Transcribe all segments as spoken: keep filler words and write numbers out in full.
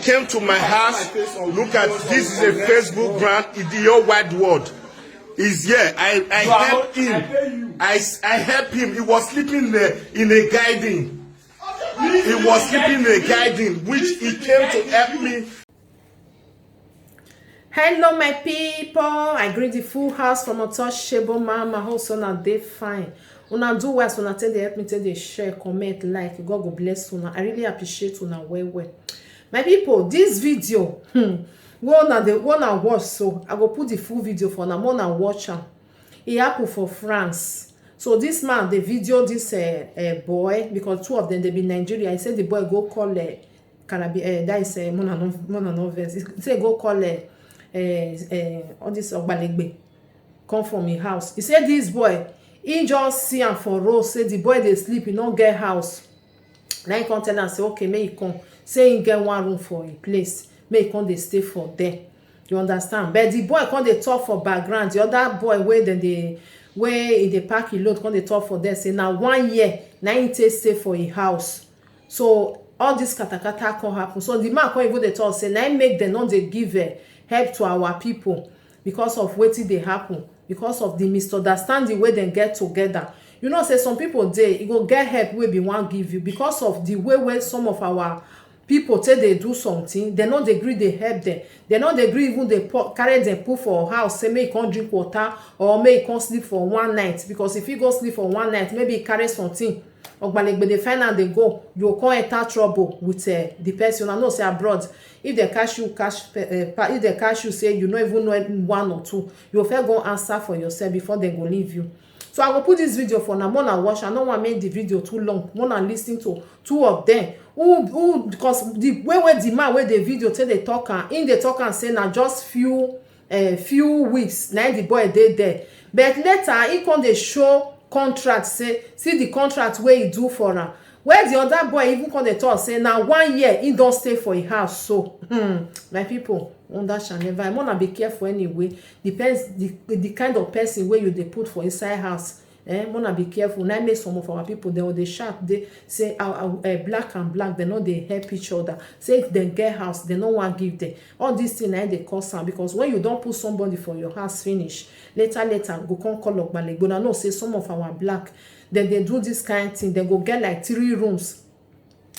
Came to my house. Look at this is a Facebook brand. Idiot wide world is here. I I help him. I I help him. He was sleeping in a, in a garden. He was sleeping in a garden, which he came to help me. Hello, my people. I greet the full house from untouchable mama. Hope so now they fine. Una do well, so now take the help me take the share, comment, like. God go bless una. I really appreciate una well well. My people, this video, hmm, one na the one I watch, so I go put the full video for now. Una watch am. E happen for France. So this man dey video this uh, uh, boy because two of them dey be Nigeria. He say the boy go call uh, Carabi, uh, that is uh, Mona no Mona no verse. He say go call uh, uh, uh, all this Ogbalegbe come from him house. He say this boy, he just see am for road say the boy dey sleep, he no get house. Na him come tell am say okay make he come, say he get one room for him place, make he come dey stay for there. You understand? But the boy come dey talk for background. The other boy wey dem dey wey he dey pack him load come dey talk for there say na one year na him take stay for him house. So all this katakata come happen. So the man come even dey talk say na him make dem no dey give uh, help to our people because of wetin dey happen, because of the misunderstanding wey dem get together. You know say some people dey e go get help wey be wan give you because of the way wey some of our people take dey do something, dem no dey gree dey help dem. Dem no dey gree even dey pour, carry dem put for house say make e come drink water or make e come sleep for one night, because if e go sleep for one night, maybe e carry something, Ogbalegbe dey find am dey go, you go come enter trouble with uh, the person. I know say abroad, if dem catch you catch uh, if dem catch you say you no even know one or two, you go first go answer for yourself before dem go leave you. So I go put this video for now. Mona watch. I no wan make the video too long. Mona listen to two of them. Who who because the way wey the man wey the video take dey talk am, him dey talk am say na just few uh, few weeks na the boy dey there. But later he come dey show contract say see the contract wey he do for am. Where the other boy even come dey talk say na one year he don stay for him house. So hmm, my people, wonder shall never. Mona be careful anyway. Depends the the kind of person wey you dey put for inside house. Eh, mona be careful na make some of our people dem dey shout dey say uh, uh, black and black dem no dey help each other, say if dem get house dem no wan give dem. All this thing na dey cause am because when you don put somebody for your house finish, later later go come call Ogbalegbe. Una know say some of our black dem dey do this kind thing, dem go get like three rooms,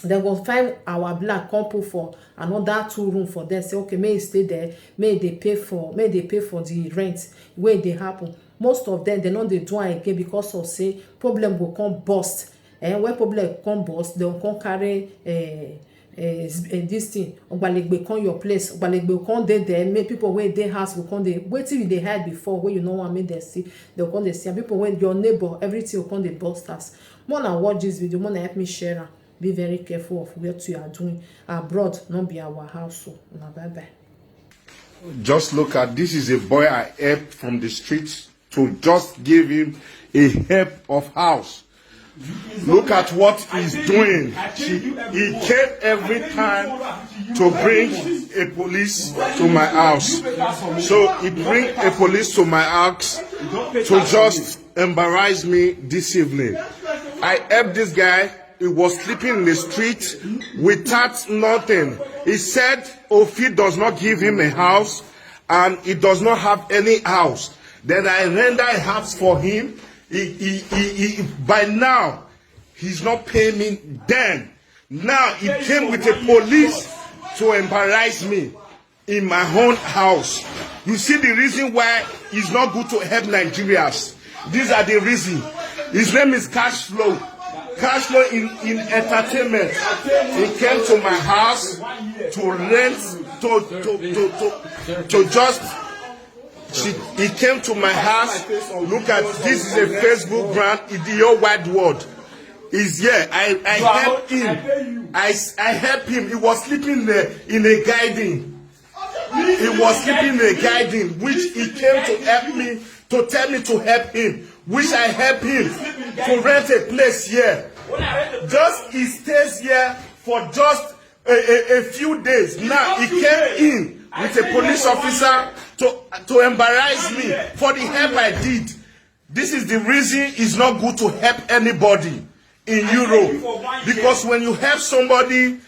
dem go find our black come put for another two room for there say okay make e stay there, make e dey pay for make e dey pay for the rent wey dey happen. Most of them dem no dey do am again because of say problem go come burst. Eh, when problem come burst dem go come carry eh, eh, eh, this thing, Ogbalegbe come your place, Ogbalegbe come dey there, make people wey dey house go come dey wetin you dey hide before wey you no wan make dem see, dem come dey see am. People wey your neighbor everything go come dey burst house. Mona watch this video, mona help me share am. Be very careful of what you are doing. Abroad no be our house o. Una bye bye. Just look at this is a boy I helped from the streets to just give him a help of house. Look at what he's doing. She, he came every time to bring a police to my house. So he bring a police to my house to just embarrass me this evening. I helped this guy. He was sleeping in the street without nothing. He said Ofi does not give him a house and he does not have any house. Then I render a house for him. He, he, he, he, by now, he's not paying me. Then now he came with a police to embarrass me in my own house. You see the reason why it's not good to help Nigerians. These are the reason. His name is Cash Flow. Cash Flow in, in entertainment. He came to my house to rent, to to to to, to just. She, he came to my house. Look at this is a Facebook brand. Idiot wide world is here. I I help him. I I help him. He was sleeping in a, in a garden. He was sleeping in a garden, which he came to help me, to tell me to help him, which I help him to rent a place here. Just he stays here for just a, a, a few days. Now he came in with a police officer to to embarrass me for the help I did. This is the reason it's not good to help anybody in Europe, because when you help somebody, in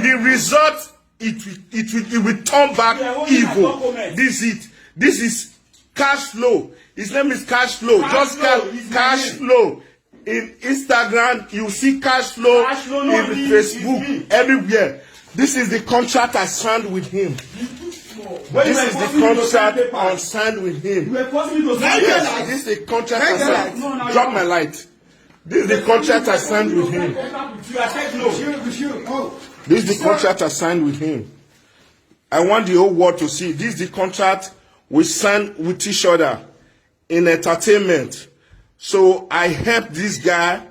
the result it will, it will, it will turn back evil. This is it. This is Cash Flow. His name is Cash Flow. Just Cash Flow. In Instagram, you see Cash Flow. In Facebook, everywhere. This is the contract I signed with him. This is the contract I signed with him. Yes, this is the contract I signed. Drop my light. This is the contract I signed with him. This is the contract I signed with him. I want the whole world to see. This is the contract we signed with each other in entertainment. So I helped this guy.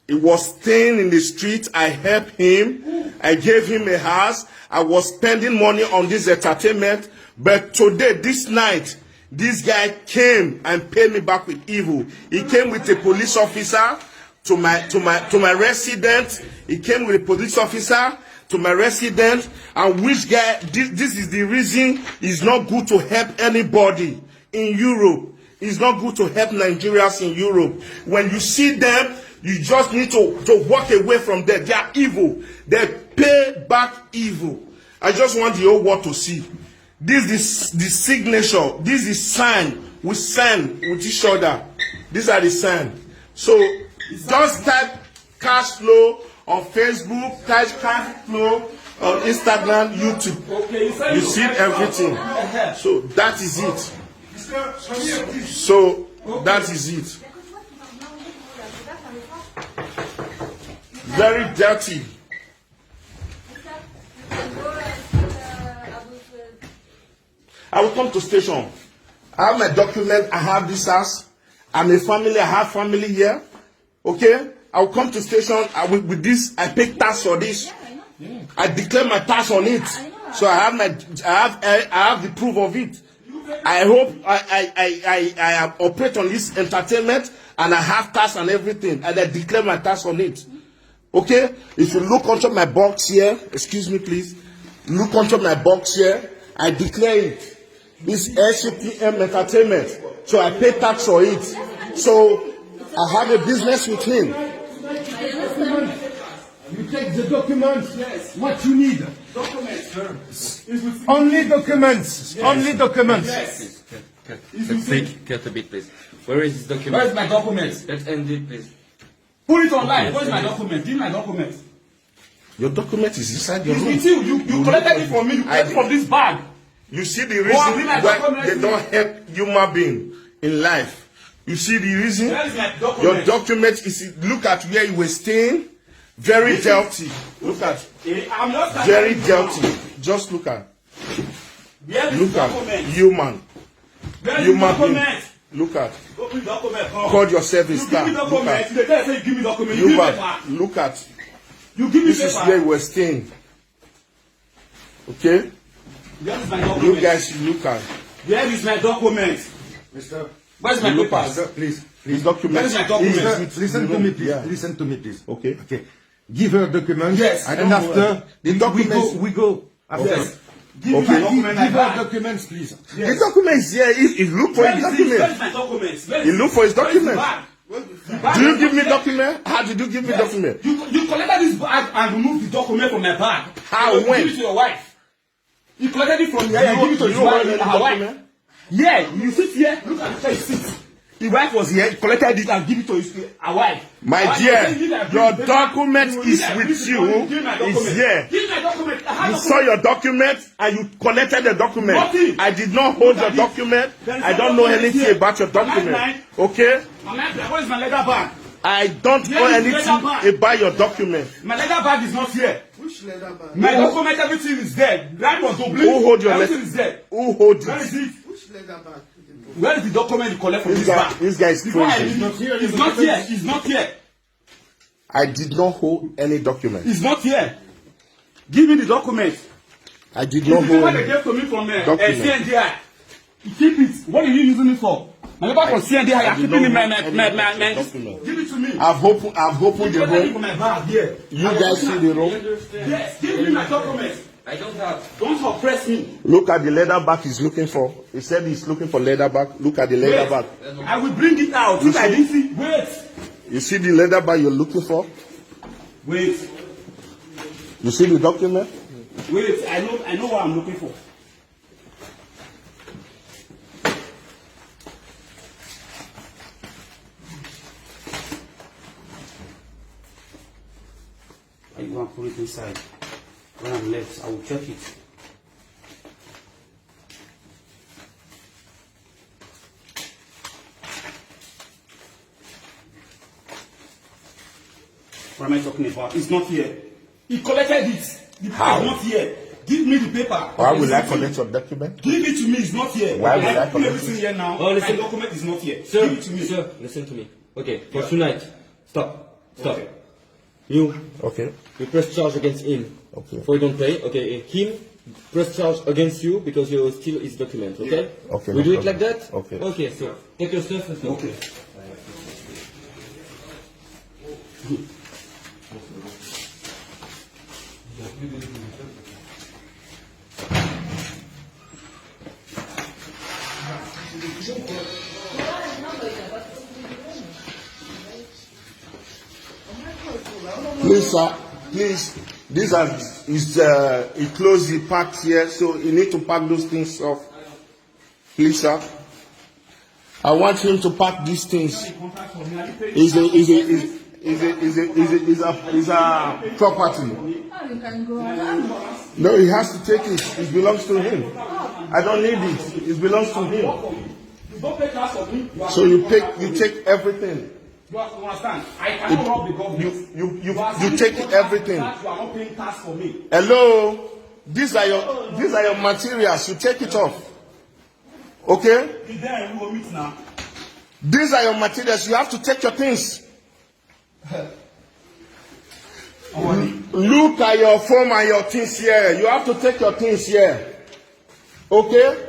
He was staying in the street. I helped him. I gave him a house. I was spending money on this entertainment. But today, this night, this guy came and paid me back with evil. He came with a police officer to my to my to my residence. He came with a police officer to my residence. And which guy? This, this is the reason it's not good to help anybody in Europe. It's not good to help Nigerians in Europe. When you see them, you just need to, to walk away from them. They are evil. They pay back evil. I just want the whole world to see. This is the signature. This is sign. We sign with each other. These are the sign. So just type Cash Flow on Facebook, type Cash Flow on Instagram, YouTube. You see everything. So that is it. So that is it. Very dirty. I will come to station. I have my document. I have this house. I'm a family. I have family here. Okay? I will come to station. I will, with this, I pay tax for this. I declare my tax on it. So I have my, I have, I, I have the proof of it. I hope I, I, I, I, I operate on this entertainment and I have tax and everything and I declare my tax on it. Okay? If you look onto my box here, excuse me please, look onto my box here, I declare it. This S C P M Entertainment. So I pay tax for it. So I have a business with him. You take the documents, what you need. Only documents. Only documents. Cut, cut, cut, cut a bit, please. Where is this document? Where's my documents? Let's end it, please. Put it online. Where's my document? Give me my documents. Your document is inside your It's room. with you. You, you collected it from me. You collected it from this bag. You see the reason why they don't help human being in life. You see the reason? Where is my Your document? Document is, look at where you were staying. Very dirty. Look at Eh, I'm not very standing dirty. Just look at Where is look the at document? Human. Where is the Human being. document? Look at Go bring document. Come. Call yourself a You star. give me Look document. at You dey tell say you give me document. You give me Human. paper. Look at You give me this is paper. Where you were staying. Okay? Where is my You document? Guys should look at Where is my document? Mister, Where's my Look paper? Mister, please, This please. document. Where's my document? Is Mister, with listen you. to me, please. Yeah. Listen to me, please. Okay. Okay. Give her document. Yes, I And don't after The we documents- go, we go. After. Yes. Give Okay. me my document. Give My her bag. Documents, please. Yes. The document is here. If you look for Where a is this? Where is document, my documents? Where You is look it? For his Where is the document. Bag? The bag Do you is give me not document? How did you give me document? You, you collected this bag and removed the document from my bag. How? You When? Give it to your wife. You collected it from here. You- You give it to you his wife. hold the Her wife. Document? Yeah, you sit here. Look at the way you sit. The wife was here. He collected it and give it to his, her wife. My Her wife dear, say, "Give me that your paper. document You is give me with that you, paper. Give me that is document. here. Give me that document. I have You document. Saw your document and you collected the document. Nothing. I did not hold Look the at this. document. There is I no don't know document anything here. About your Am I document. Lying? Okay? Am I lying? Where is my leather bag? I don't Where know is anything leather bag? About your document. My leather bag is not here. Which leather bag? My document, everything is there. That was doubling. Who hold your Everything letter? Is there. Who hold Where it? Is it? Which leather bag? Where is the document you collect from This this, guy, bag? This guy is Before I crazy. leave, it's not here. It's not here. It's not here. I did not hold any document. It's not here. Give me the document. I did The not paper hold they any. Gave to me from uh, uh, Document. C N D I. Keep it. What are you using it for? My paper from C N D I. You're I did keeping not it. My, hold my, any my, my, my, document. Give it to me. I've opened. I've opened You the put it room. In my bag here. You guys see the room. Yes. Give me my document. I don't have. Don't oppress me. Look at the leather bag he's looking for. He said he's looking for leather bag. Look at the leather Wait. Bag. I will bring it out. You If I see? Didn't see. Wait. You see the leather bag you're looking for? Wait. You see the document? Wait, I know, I know what I'm looking for. I want to put it inside. When I'm left, I will check it. What am I talking about? It's not here. He collected it. The paper How? Is not here. Give me the paper. Why will I collect your document? Give it to me. It's not here. Why will I I put collect everything it? Here now? Oh, listen. My document is not here. Sir, Give it to me. Sir, listen to me. Okay, for Yeah. Tonight. Stop. Stop. Okay. You Okay. you press charge against him. Okay. For you don't pay. Okay, him press charge against you because you steal his document. Okay. Okay, We no do it like problem. That. Okay. Okay. So take your stuff and go. Okay. Please, sir. Please. This has is uh, he closed the pack here, so you need to pack those things off. Please, sir. I want him to pack these things. Is a is a is is a is a is a is a, is a property. No, he has to take it. It belongs to him. I don't need it. It belongs to him. You don't pay tax for me. You are So you paying take tax you for me. Take everything. You have to understand. I cannot rob the government. You you you, are you stealing take tax everything. That you are not paying tax for me. Hello, these are your these are your materials. You take it off. Okay? The day I will meet now. These are your materials. You have to take your things. Look at your phone and your things here. You have to take your things here. Okay?